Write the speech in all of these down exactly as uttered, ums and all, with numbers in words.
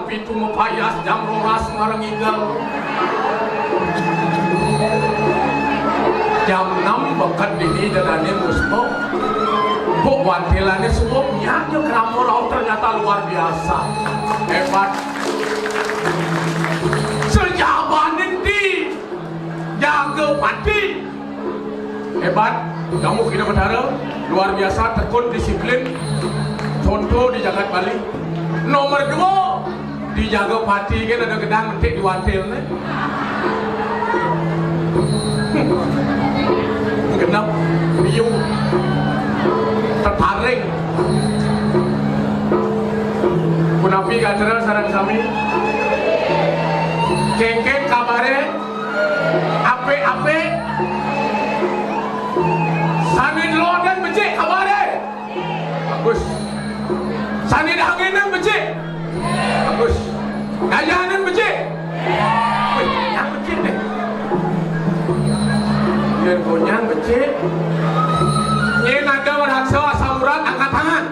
Pitu mapayas, jam roras marengigel. Jam enam beken dini ida dané musuh. Kok wantilané suwung, nya aja krama rauh ternyata luar biasa. Hébat. Sejabané di Jaga Pati. Hébat, kamu kena betara, luar biasa, tekun, disiplin, contoh di jagat Bali. Nomor dua, di Jaga Pati kan ada gedang metik di wantil né. Genep, biu, tetaring. Punapi gatra sareng sami? Kéngkén kabaré? Apik-apik. Sané lodén becik kabaré? Bagus. Sané danginan becik? Bagus. Dayanan becik? Wih, yang becik deh. Biar gonyang becik. Nyén ada ngeraksa asam urat, angkat tangan.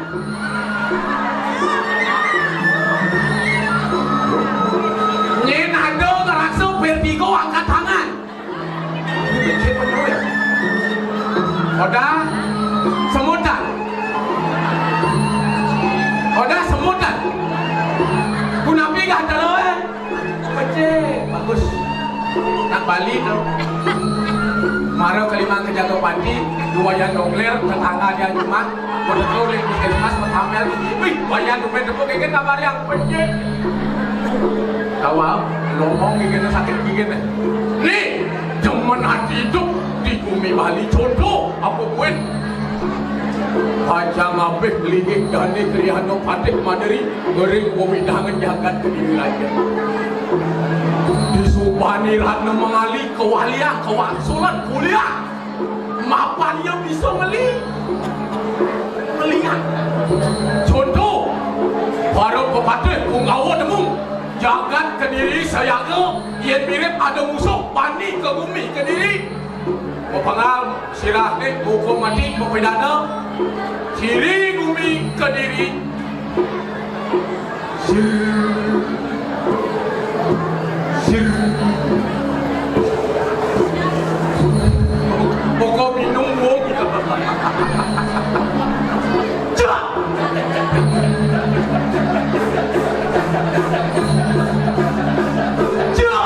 Nyén ada ngeraksa vertigo, angkat tangan. Becik bener ya. Odah semutan. Odah semutan. Punapi gatra, éh? Becik, bagus. Nak Bali to. Mara ka limang ka Jaga Pati, duayan donglér, tetangga dia Jumat, mau teka uling puskesmas, mau tampil. Wih, duayan donglér tepuk gigi, kabar yang becik. Tawa, lomong gigi, sakit gigi né. Nih, demen ati hidup di bumi Bali, contoh apa buin? Pacang abih linggih dané Griya Patih Madari, ngering wewidangan jagat Kediri Raja. Disubani Ratna Mangali, kawalian, kawangsulan kuliah. Mapan ia bisa ngeli. Ngeliat. Contoh, para pepatih Punggawa nemu, jagat Kediri sayaga, yén mirip ada musuh, bani ka gumi Kediri. Mapanggal sirah né, hukum mati, mapidana. Siri gumi Kediri. Sir. Sir. Pokok minum, wong. Cak. Cak.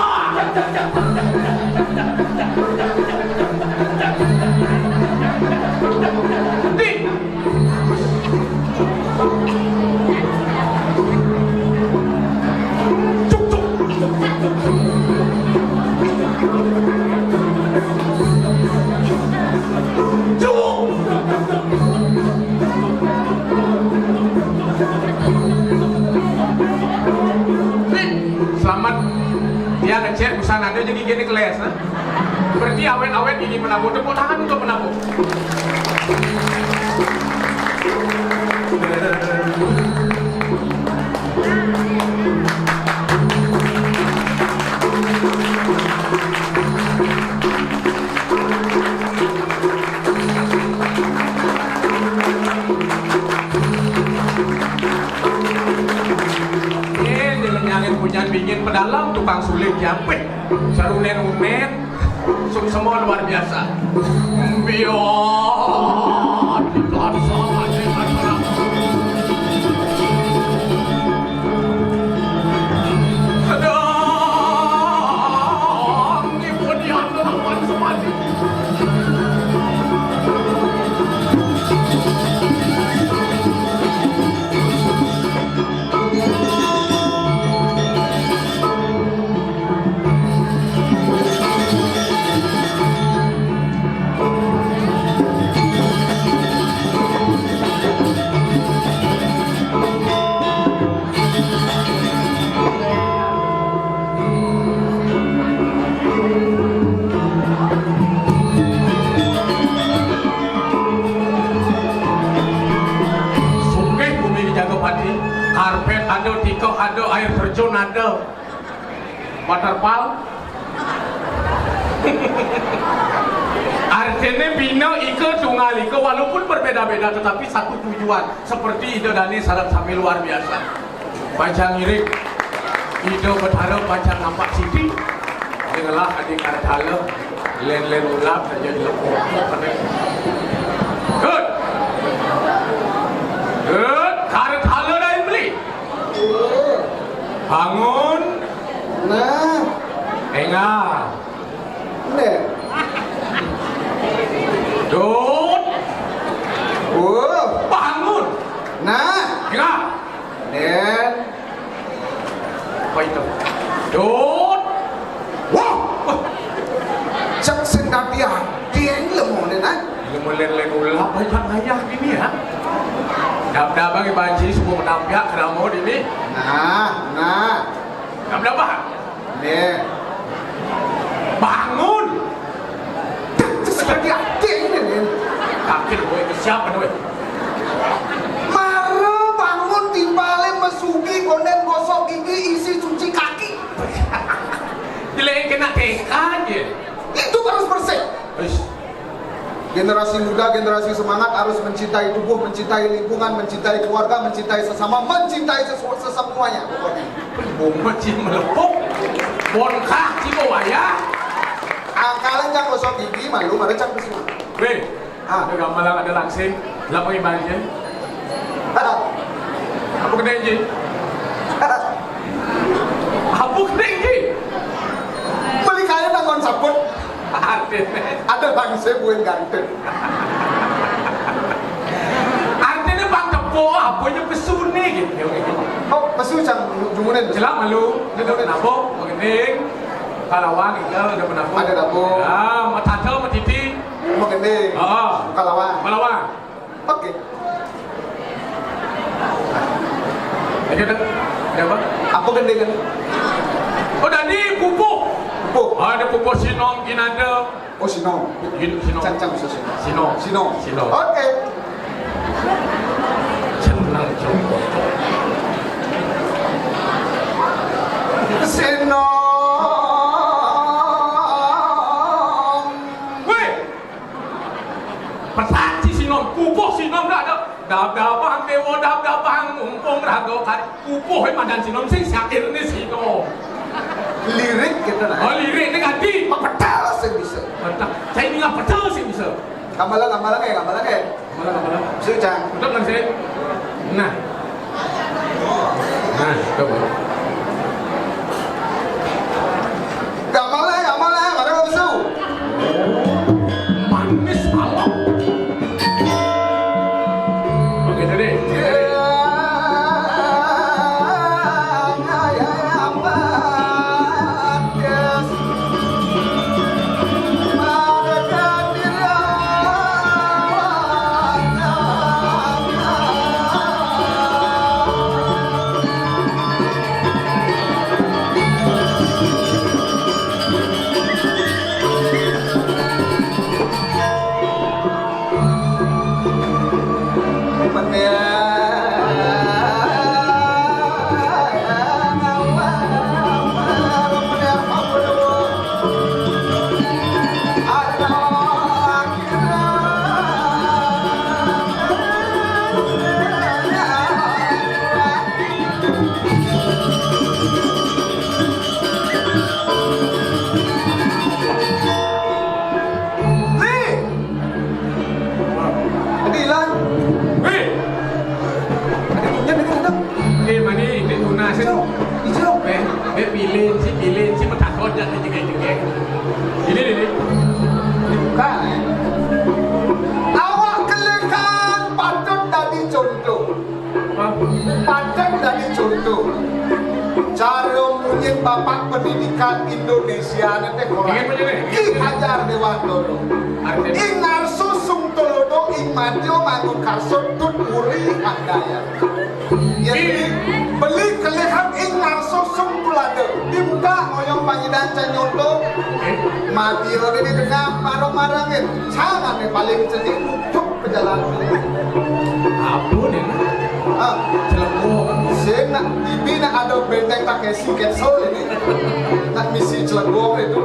Dik. Selamat. Dia ngecek busan ada jadi gini kelas, ha? Berarti awet-awet gigi penabuh. Tepuk tangan untuk penabuh. Ini dia nyangin punyan bingin pedalam tukang sulih jampe. Sarunén-unén, suksma luar biasa. Biar dipaksa aja masyarakat. Sedang dipunyah lawan semati. Sugih bumi dijaga pati, karpet ada, tikeh ada, air terjun ada. Waterfall. Artinya bina ika tunggal ika, walaupun berbeda-beda tetapi satu tujuan. Seperti Ida Dani sareng sami luar biasa. Pacang ngiring. Ida Betara pacang nampak siti. Dengarlah adik Karetala. Lén-lén ulap saja dilepok. Good. Good. Karetala dah beli. Bangun. Nah. Enggak. Nih. Dut. Oh. Bangun. Nah. Enggak. Nen. Apa itu? Dut. Wah. Wah. Cak sing dadi ading lemu nih, nah. Lemu lén-lén ulap banyak ayah gini ya. Dap-dap bagi banci semua menampiak keramu ini. Nah, nah. Dap-dap. Nih. Bangun. Terus lagi akting ini, nih. Kaki lu, gue siapa, gue? Mara bangun timpale mesugi konden gosok gigi isi cuci kaki. Jelek kena tekad ya. Itu harus bersih. Wis. Generasi muda, generasi semangat harus mencintai tubuh, mencintai lingkungan, mencintai keluarga, mencintai sesama, mencintai sesu- sesemuanya pokoknya. Bung Mecin melepuk, bongkah, ciko wayah. Angkala cang gosok gigi, malu, mara cang bersih. Weh, ah, ada gambaran, ada langsing, lapang ibaratnya. Apa kena, Ji? Apa kena, Ji? Beli kaya nang kon saput. Artinya ada bangsa buin ganteng. Artinya bang tepuk apa nya pesu ni gitu. Oh, pesu cang jumunin. Jelas malu. Ada penabuk, pengending. Kalawang kita ada penabuk. Ada penabuk. Ya, matata, matiti. Pengending. Ah. Kalawang. Kalawang. Oke. Aja dah. Ada apa? Apa gending kan? Oh, tadi pupuh. Pupuh. Ada pupuh sinom, ginada. Oh, sinom. Gin-, sinom. Cang-cang bisa sinom. Sinom. Sinom. Sinom. Oke. Senang coba. Sinom. Weh. Pesan si sinom, pupuh sinom dah ada. Dab-dabang dewa, dab-dabang mumpung raga kari. Pupuh madan sinom sing sakit ni sinom. Lirik kita lah. Oh, lirik ni ganti. Petal sing bisa. Petal. Saya ni petal sing bisa. Gambaran, gambaran eh, gambaran eh. Gambaran, gambaran. Sing cang. Betul kan saya? Nah. Nah, coba. Gak malah, gak malah, gak ada nafsu. Manis malam. Oke, jadi, jadi. Adi ilang. Hei! Ada punya dengan ada. Eh, mani, itu tunas itu. Hijau. Hijau. Eh, eh, pilih, si pilih, si metakon dan tiga-tiga. Ini, ini. Bukan. Awak kelekan patut tadi contoh. Patut dadi contoh. Cara munyin Bapak Pendidikan Indonesia ni teh korang. Ingat munyin ni. Ki Hajar Dewantoro. Artinya? Ing ngarso sung tulodo, ing madya mangku karso tut uri handaya. Jadi, beli kelihan ing ngarso sung tulodo. Dimta ngoyong pangidan can nyonto. Madya ni di tengah, marong marangin. Jangan ni paling cenik. Pejalan. Apa ni? Ah, Cilegon. Sing nak, ibi nak ada benteng tak kesi kecil ini. Nak misi Cilegon itu.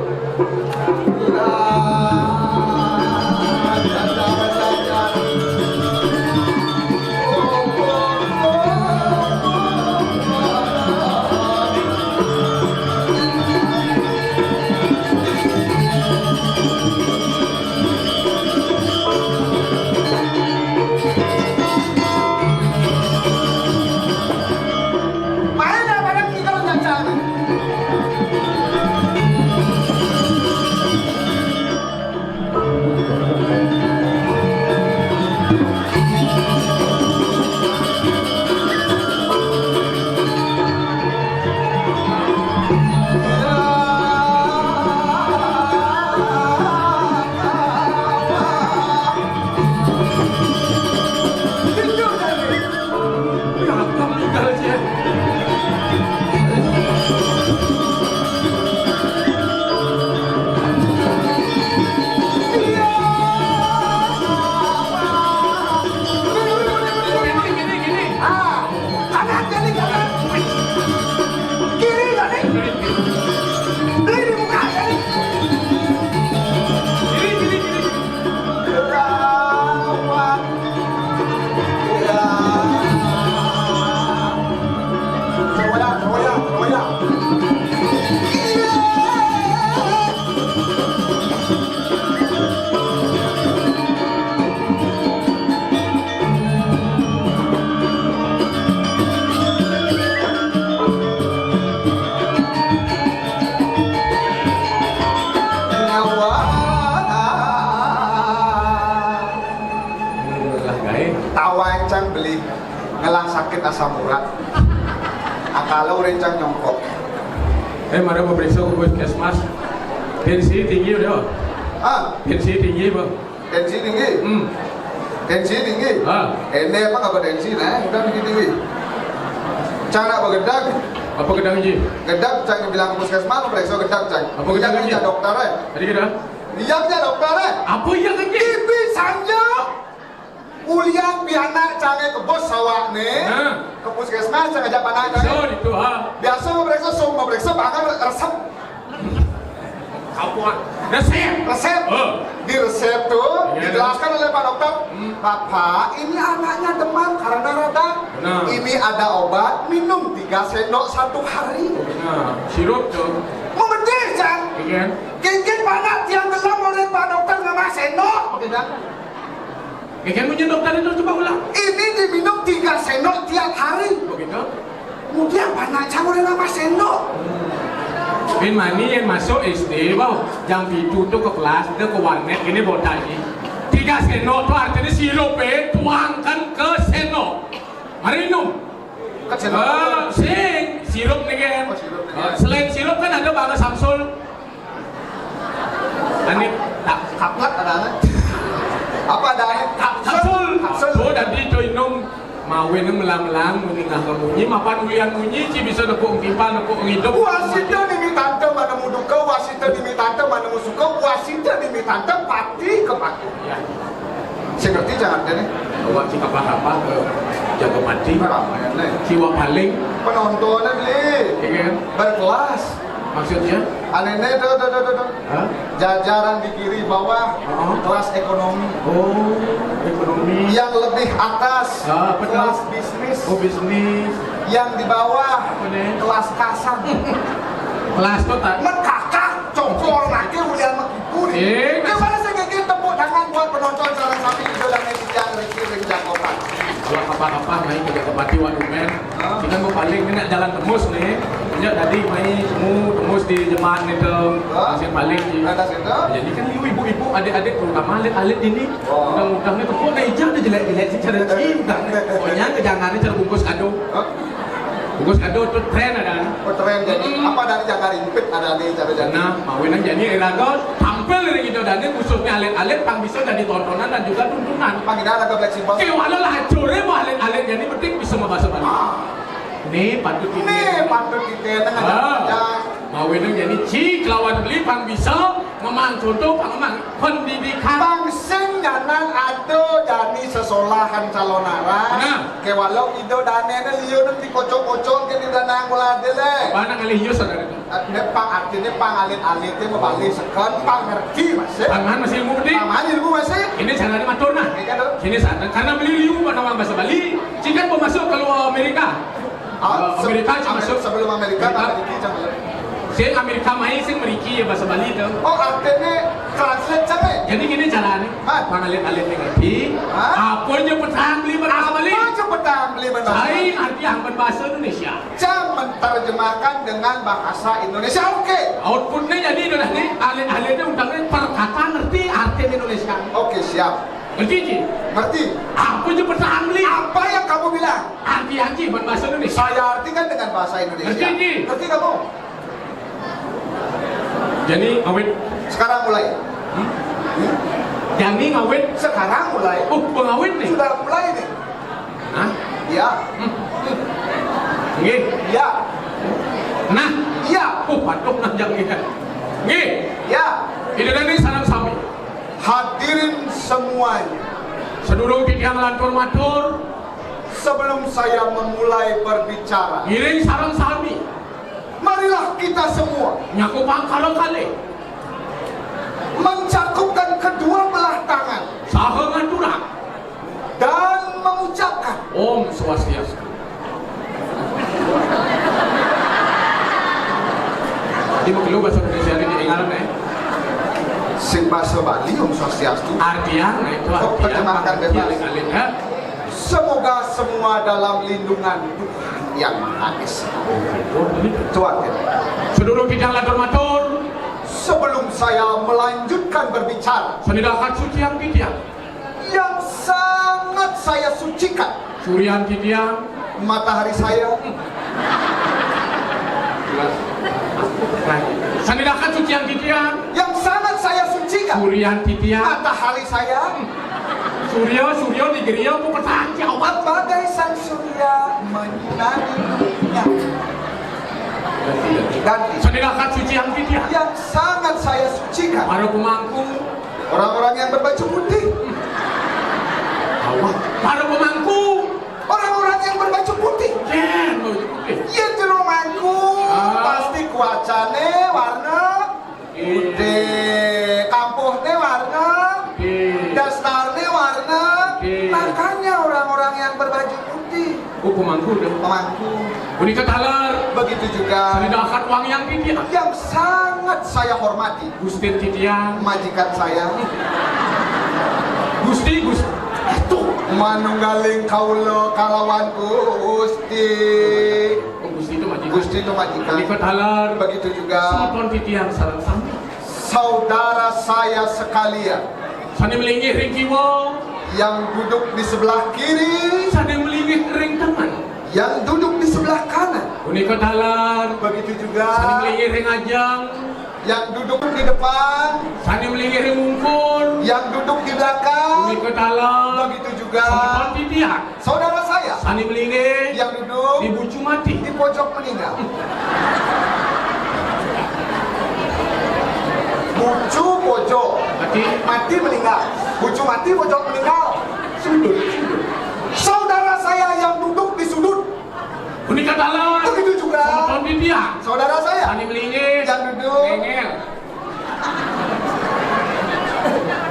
Wah, cang beli ngelah sakit asam urat. Akala urang cang nyongkok. Eh, mari memeriksa ke puskesmas. Tensi tinggi udah. Ah, tensi tinggi, Bang. Tensi tinggi? Hmm. Tensi tinggi? Ah. Ini apa kabar tensi, nah? Udah tinggi tinggi. Cang nak begedag. Apa gedag, Ji? Gedag, cang bilang ke puskesmas, periksa gedag, cang. Apa gedag, Ji? Dokter, eh. Tadi gedag? Iya, dokter, eh. Apa yang, Ji? Ibi sanja. Ulian pianak cangé kebus sawakné, nah, ke puskesmas cang ajak panak cangé. So, itu, ha. Biasa memeriksa, so memeriksa bakal resep. Apa? Resep. Resep. Oh. Di resep tuh, iya, dijelaskan oleh Pak Dokter, hmm, "Bapak, ini anaknya demam karena radang. Benar. Ini ada obat, minum tiga sendok satu hari." Benar. Sirup tuh. Mengerti, Cang? Iya. Kengken panak tiang gelem oleh Pak Dokter ngamah sendok, begitu. Kengken munyin dokter itu coba ulang. Ini diminum tiga sendok tiap hari. Begitu. Kemudian panak cang oleh ngamah sendok. Bin mani yang masuk S D, bau. Jam pitu tuh ke kelas, dia ke warnet, ini botak ini. Tiga sendok tuh artinya sirup, eh, tuangkan ke sendok. Mari minum. Ke sendok. Eh, sing, sirup nih, kan. Oh, sirup nih, kan. Eh, selain sirup kan ada banget Samsul. Ini tak kaplat ada, kan? Apa ada, kan? Kapsul. Kapsul. Oh, dan itu minum. Mawin melang-melang, muningah ke munyi, mapan ulian munyi, ci bisa nepuk kimpal, nepuk ngidup. Wasita nimi tante manemu duka, wasita nimi tante manemu suka, wasita nimi tante pati ke pati. Ya. Saya ngerti jangan deh nih. Awak ci kapah-kapah ke jaga mati. Ramai nih. Ci wak paling. Penontonnya beli. Iya, kan? Berkelas. Maksudnya? Aneh nih, tuh, tuh, tuh, tuh, tuh. Hah? Jajaran di kiri bawah, heeh, kelas ekonomi. Oh, ekonomi. Yang lebih atas, ah, apa tuh? Kelas bisnis. Oh, bisnis. Yang di bawah, apa nih? Kelas kasar. Kelas tuh tak? Mekakak, congkol, nakil, udah mekipu nih. Eh, gimana saya kayak tepuk tangan buat penonton sareng sami, Ijo dan Edi yang Ricky Ring Jakoban. Kalau apa-apa, main ke Jakoban, waduh, men. Kita mau paling kena jalan tembus nih. Punya tadi main temu tembus di jemaat nih tuh. Masih balik di. Ada situ? Jadi kan ibu-ibu, adik-adik terutama alit-alit ini. Oh. Mudah-mudahan itu kok naik jam dia jelek-jelek sih cara cinta. Pokoknya kejangannya cara bungkus kado. Hah? Bungkus kado tuh tren ada. Oh, tren jadi. Mm-mm. Apa dari jaga rimpit ada nih cara jadi. Nah, mawin aja nih iraga tampil dari kita dan khususnya alit-alit pang bisa jadi tontonan dan juga tuntunan. Pang kita ada ke fleksibel. Oke, walau lah hancurnya mau alit-alit jadi penting bisa membahasa Bali. Ah. Nih patut kita. Nih patut kita, tengah jalan. Mawinang jani ci kelawan beli pang bisa ngemang contoh, pang ngemang pendidikan. Pang sing nyanan ada jani sesolahan calon arang. Nah. Ke walau ido dane ne liu nanti kocok-kocok ke di danang bola dele. Mana ngalih iu sadar itu? Ade pang artinya pang alit-alit dia mau balik sekan pang ngerti masih. Pangan masih ilmu gede. Pangan ilmu masih. Ini caranya matur nah. Ini kan tuh. Ini sana karena beli liu mana orang bahasa Bali. Cikan mau masuk keluar Amerika. Ah, eh, se-, Amerika cuma Amer-, masuk. Sebelum Amerika, Amerika. Amerika cuma. Sing Amerika main, sing meriki ya bahasa Bali itu. Oh, artinya translate cang, eh? Jadi gini caranya. Ah. Pang alit-alit ngerti. Ah. Apa aja petang beli bahasa Bali? Apa aja petang beli bahasa Bali? Lain arti yang bahasa Indonesia. Cang menterjemahkan dengan bahasa Indonesia, oke. Outputnya jadi udah nih, alit-alitnya untangnya perkataan ngerti arti Indonesia. Oke, siap. Ngerti, Ji? Ngerti. Apa aja petang beli? Apa yang kamu bilang? Arti-arti buat bahasa Indonesia. Saya artikan dengan bahasa Indonesia. Ngerti, Ji? Ngerti kamu? Jadi ngawit. Sekarang mulai. Hmm? Hmm? Jadi ngawit. Sekarang mulai. Oh, pengawit nih. Sudah mulai nih. Hah? Ya. Hmm. Nggih. Ya. Nah. Ya. Oh, waduh, nah, jangan. Nggih. Ya. Ini dari sareng sami. Hadirin semuanya. Sedurung titiang lantur matur. Sebelum saya memulai berbicara. Ngiring sareng sami. Marilah kita semua. Nyakupang kala kalih. Mencakupkan kedua belah tangan. Saha ngaturang. Dan mengucapkan. Om Swastiastu. Jadi begitu bahasa Indonesia ini diingat, eh? Sing bahasa Bali, Om Swastiastu. Artian, nah, itu. Oh, artian, terjemahkan bebas. Alit-alit, ya. Semoga semua dalam lindungan Tuhan Yang Maha Esa. Oh, ini. Tuhan, ya. Sedurung titiang lantur matur. Sebelum saya melanjutkan berbicara. Sanidakan suci yang titiang. Yang sangat saya sucikan. Suryan titiang. Matahari saya. Jelas. Lagi. Sandirakat sucian titiang. Yang sangat saya sucikan. Suryan titiang. Matahari saya. Surya, surya, digeria, ku petang, jawab. Bagai sang surya menyinari dunia. Ganti. Sandirakat sucian titiang. Yang sangat saya sucikan. Para pemangku. Orang-orang yang berbaju putih. Awak. Para pemangku. Orang-orang yang berbaju putih. Yen, baju putih. Iya, jero mangku. Ah. Pasti kuacane warna putih. Kampuhne warna putih. Dastarne warna putih. Makanya orang-orang yang berbaju putih. Oh, pemangku dia. Pemangku. Punika taler. Begitu juga. Sandirakat wangian titiang. Yang sangat saya hormati. Gustin titiang. Majikan saya. Gusti, Gusti. Aduh. Manunggaling kaula kalawan Gusti. Oh, Gusti itu majikan. Gusti itu majikan. Punika taler. Begitu juga. Semeton titiang sareng sami. Saudara saya sekalian. Sane malinggih ring kiwa. Yang duduk di sebelah kiri. Sane malinggih ring tengen. Yang duduk di sebelah kanan. Punika taler. Begitu juga. Sane malinggih ring ajeng. Yang duduk di depan. Sane malinggih ring ungkul. Yang duduk di belakang. Punika taler. Begitu juga. Semeton titiang. Saudara saya. Sane malinggih. Yang duduk. Di bucu mati. Di pojok meninggal. Bucu pojok. Mati. Mati meninggal. Bucu mati, pojok meninggal. Sudut, sudut. Saudara saya yang duduk di sudut. Punika taler. Begitu juga. Semeton titiang. Saudara saya. Sane malinggih. Yang duduk. Nengel.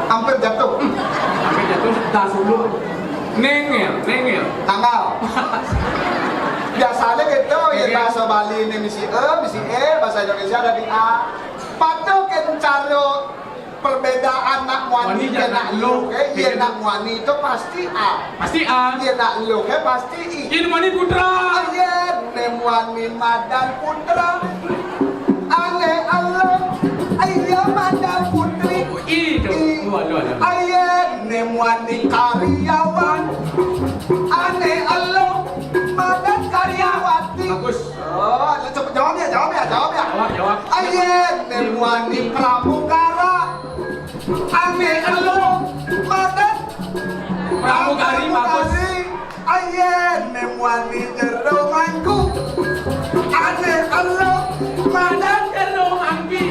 Hampir jatuh. Hampir jatuh, tas dulu. Nengel, nengel. Tanggal. Biasanya gitu, ya, nengel. Bahasa Bali ini misi E, misi E, bahasa Indonesia ada di A. Patuh ke cara perbedaan nak muani. Muani ke nak lu, ke iya, nak muani itu pasti A. Pasti A. Iya, nak lu, ke pasti I. Ini muani putra. Ayen ne muani madan putra. Ane elo, aye madan putri. Itu. I. Waduh, waduh. Ayen ne muani karyawan. Ane elo, madan karyawati. Bagus. Oh, lu cepet jawab ya, jawab ya, jawab ya. Jawab, jawab. Ayen ne muani pramugara. Ane elo, madan pramugari, bagus. Ayen ne muani jero mangku. Ane elo, madan jero mangki.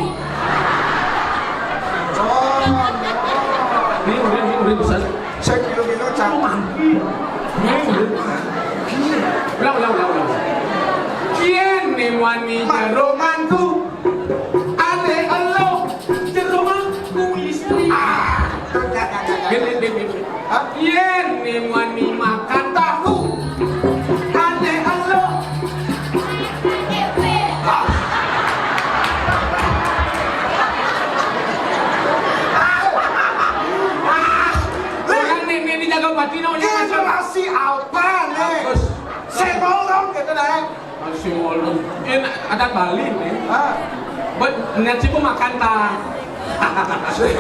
Oh, no. Ini udah, ini udah bisa. Saya kilo-kilo. Jero mangki. Ini udah. Ulang, ulang, ulang, ulang. Yen ne muani jero mangku. Ane elo, jero mangku istri. Ah. Gini, gini, gini. Hah? Yen ne muani makan tahu. Ane elo. Ah. Orang ne, ne dijaga pati, no, ne. Generasi apa ne? Bagus. Saya ngomong gitu, nah. Masih ngolong. Ini adat Bali ne. Ah. Bet, nanti ku makan ta. Sing,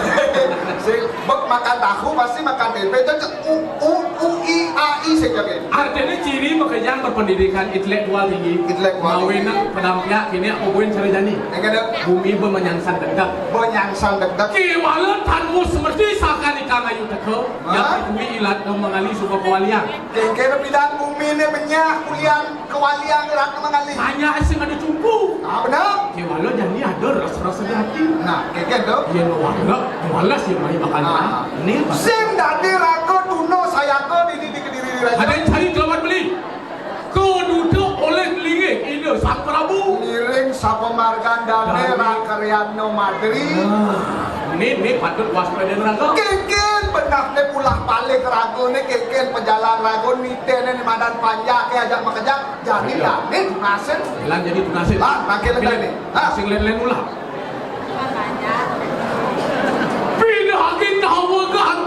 sing, bet makan tahu pasti makan tempe. Itu u, u, u, i, a, i saja, kan? Artinya ciri makejang berpendidikan intelektual tinggi. Intelektual tinggi. Mawinan pedampiak ini apa buin sarjani? Yang ada. Bumi bermenyangsan degdeg. Bermenyangsan degdeg. Kiwala tanmu seperti sakan ikan ayu teko. Hah? Yang kedua ilat mengali suka kewalian. Kengkena pidan bumi ne benyah kulian kewalian Ratna Mangali. Tanya sing ada cumpu. Ah, benar. Kewala jani ada rasa-rasa hati. Nah, keke tu. Iya, no wala, wala sih mai makan. Ah. Ini sing dadi raga tuna sayaga dini di Kediri Raja. Ada yang cari kelawan beli. Kau duduk oleh linggih Ida Sang Prabu. Ngiring sapa margandane. Dadi. Rakriano Madri. Ah, ini, ini patut waspada raga. Keke benah ne pulah palih raga ne, keke pejalan raga nitene ni madan panjake ajak makejang. Jadi. Iya. Dane tunasin. Lan jadi tunasin. Lan, makin lega ni. Ha. Sing len-len ulah. Pidhakin dawegan.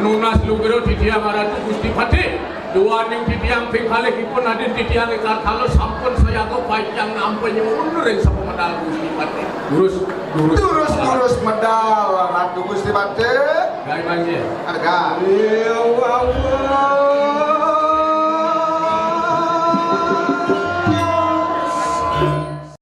Nunas lugra titiang Ratu Gusti Patih. Duaning titiang ping kalih ipun adin titiang ingkang kala sampun sayaga pacang nampa nyuwun ring sapamedal Gusti Patih. Durus, durus. Durus, durus medal Ratu Gusti Patih. Gari manje. Argaa.